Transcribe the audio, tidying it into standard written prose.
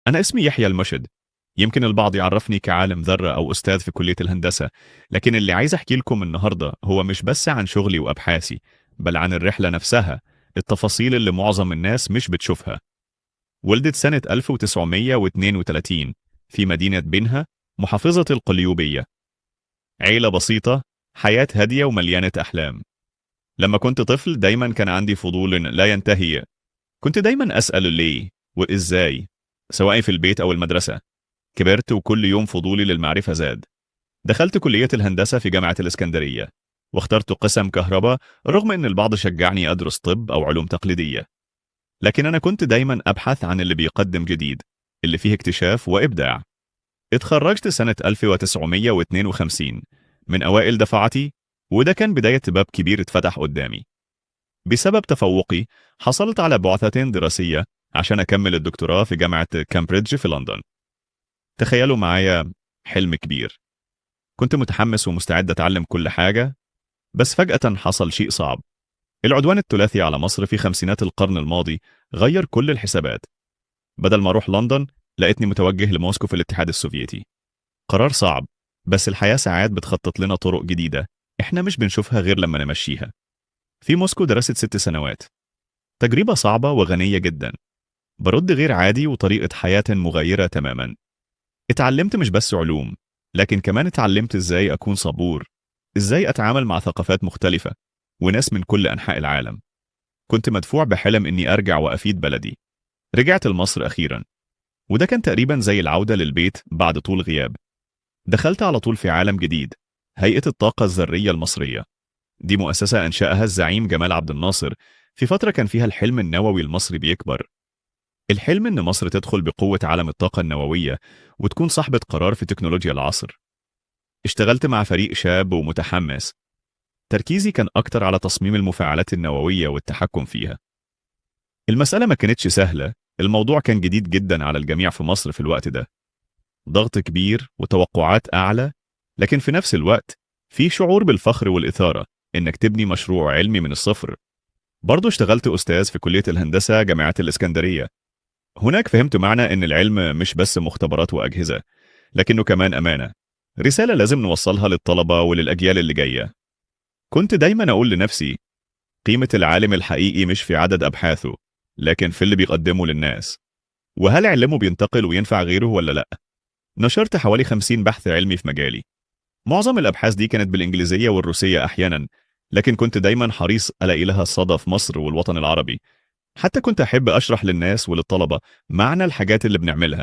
أنا اسمي يحيى المشد. يمكن البعض يعرفني كعالم ذرة أو أستاذ في كلية الهندسة، لكن اللي عايز أحكي لكم النهاردة هو مش بس عن شغلي وأبحاثي، بل عن الرحلة نفسها، التفاصيل اللي معظم الناس مش بتشوفها. ولدت سنة 1932 في مدينة بنها، محافظة القليوبية. عيلة بسيطة، حياة هادية ومليانة أحلام. لما كنت طفل دايما كان عندي فضول لا ينتهي. كنت دايما أسأل ليه وإزاي، سواء في البيت أو المدرسة. كبرت وكل يوم فضولي للمعرفة زاد. دخلت كلية الهندسة في جامعة الإسكندرية، واخترت قسم كهرباء رغم إن البعض شجعني أدرس طب أو علوم تقليدية. لكن أنا كنت دايما أبحث عن اللي بيقدم جديد، اللي فيه اكتشاف وإبداع. اتخرجت سنة 1952 من أوائل دفعتي، وده كان بداية باب كبير اتفتح قدامي. بسبب تفوقي حصلت على بعثة دراسية عشان أكمل الدكتوراه في جامعة كامبريدج في لندن. تخيلوا معايا، حلم كبير. كنت متحمس ومستعد أتعلم كل حاجة، بس فجأة حصل شيء صعب. العدوان الثلاثي على مصر في خمسينات القرن الماضي غير كل الحسابات. بدل ما أروح لندن لقيتني متوجه لموسكو في الاتحاد السوفيتي. قرار صعب، بس الحياة ساعات بتخطط لنا طرق جديدة احنا مش بنشوفها غير لما نمشيها. في موسكو درست 6 سنوات. تجربة صعبة وغنية جدا، برد غير عادي وطريقة حياة مغايرة تماما. اتعلمت مش بس علوم، لكن كمان اتعلمت ازاي أكون صبور، ازاي أتعامل مع ثقافات مختلفة وناس من كل أنحاء العالم. كنت مدفوع بحلم إني أرجع وأفيد بلدي. رجعت لمصر أخيرا، وده كان تقريبا زي العودة للبيت بعد طول غياب. دخلت على طول في عالم جديد، هيئة الطاقة الذرية المصرية. دي مؤسسة أنشأها الزعيم جمال عبد الناصر في فترة كان فيها الحلم النووي المصري بيكبر. الحلم إن مصر تدخل بقوة عالم الطاقة النووية وتكون صاحبة قرار في تكنولوجيا العصر. اشتغلت مع فريق شاب ومتحمس. تركيزي كان أكتر على تصميم المفاعلات النووية والتحكم فيها. المسألة ما كانتش سهلة، الموضوع كان جديد جدا على الجميع في مصر في الوقت ده. ضغط كبير وتوقعات أعلى، لكن في نفس الوقت في شعور بالفخر والإثارة إنك تبني مشروع علمي من الصفر. برضه اشتغلت أستاذ في كلية الهندسة جامعة الإسكندرية. هناك فهمت معنى إن العلم مش بس مختبرات وأجهزة، لكنه كمان أمانة، رسالة لازم نوصلها للطلبة وللأجيال اللي جاية. كنت دايما أقول لنفسي، قيمة العالم الحقيقي مش في عدد أبحاثه، لكن في اللي بيقدمه للناس، وهل علمه بينتقل وينفع غيره ولا لأ. نشرت حوالي 50 بحث علمي في مجالي. معظم الأبحاث دي كانت بالإنجليزية والروسية أحيانا، لكن كنت دايما حريص ألاقي لها صدى في مصر والوطن العربي. حتى كنت أحب أشرح للناس وللطلبة معنى الحاجات اللي بنعملها.